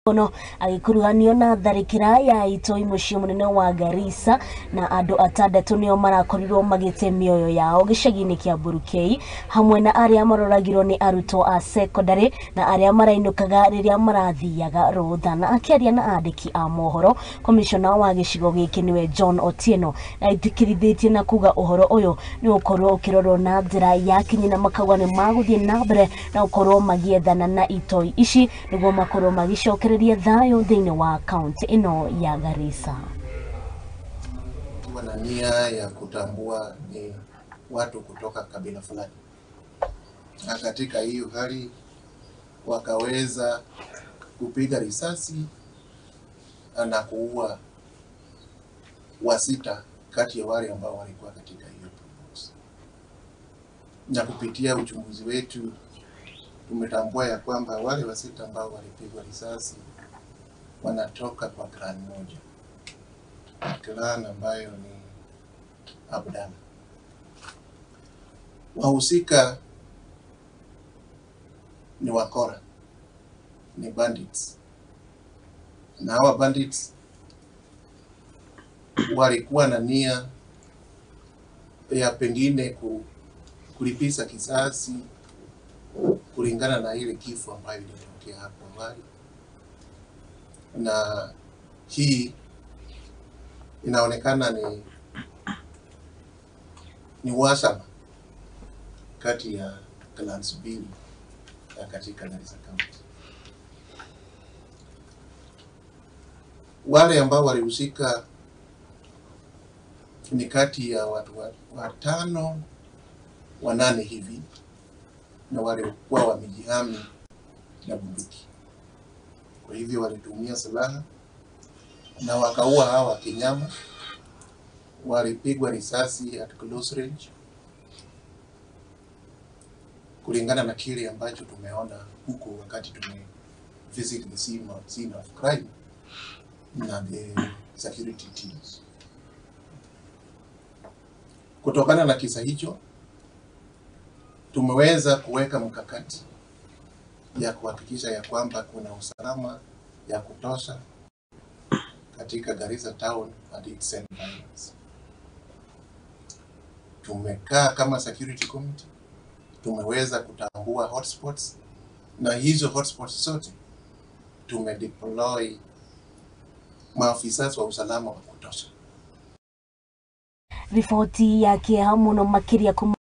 Kono agĩkuruhanio na tharĩkĩra ya itoi mũciĩ mũnene wa Garissa na andũ atandatũ nĩo marakorirwo magĩte mĩoyo yao gĩcagi-inĩ kĩa Burukei, hamwe na arĩa maroragirwo nĩ arutwo a secondary na arĩa marainũkaga rĩrĩa marathiaga rũtha. Na akĩaria na andĩki a mohoro, komishona wa gĩcigo gĩkĩ nĩwe John Otieno aitĩkĩrithĩtie na kuga ũhoro ũyũ nĩ ũkorwo ũkĩrorwo na njĩra ya kinyi, na makauga nĩ magũthiĩ na mbere na gũkorwo magĩethana na itoi ici nĩguo makorwo magĩcokereria thayũ thĩinĩ wa kaunti ĩno ya Garissa. Wana nia ya kutambua ni watu kutoka kabila fulani, na katika hiyo hali wakaweza kupiga risasi na kuua wasita kati ya wale ambao walikuwa katika hiyo box. Na kupitia uchunguzi wetu tumetambua ya kwamba wale wasita ambao walipigwa risasi wanatoka kwa clan moja, clan ambayo ni Abdalla. Wahusika ni wakora, ni bandits, na hawa bandits walikuwa na nia ya pengine kulipiza kisasi kulingana na ile kifo ambayo ilitokea hapo awali, na hii inaonekana ni uhasama kati ya clans mbili katika Garissa County. Wale ambao walihusika ni kati ya watu watano wanane hivi, na walikuwa wamejihami na bunduki. Kwa hivyo walitumia silaha na wakaua hawa kinyama. Walipigwa risasi at close range kulingana na kile ambacho tumeona huko wakati tume visit the scene of crime na the security teams. Kutokana na kisa hicho tumeweza kuweka mkakati ya kuhakikisha ya kwamba kuna usalama ya kutosha katika Garissa town and its environs. Tumekaa kama security committee, tumeweza kutambua hotspots, na hizo hotspots zote tumedeploy maafisa wa usalama wa kutosha. Riboti ya kĩeha mũno makĩria kuma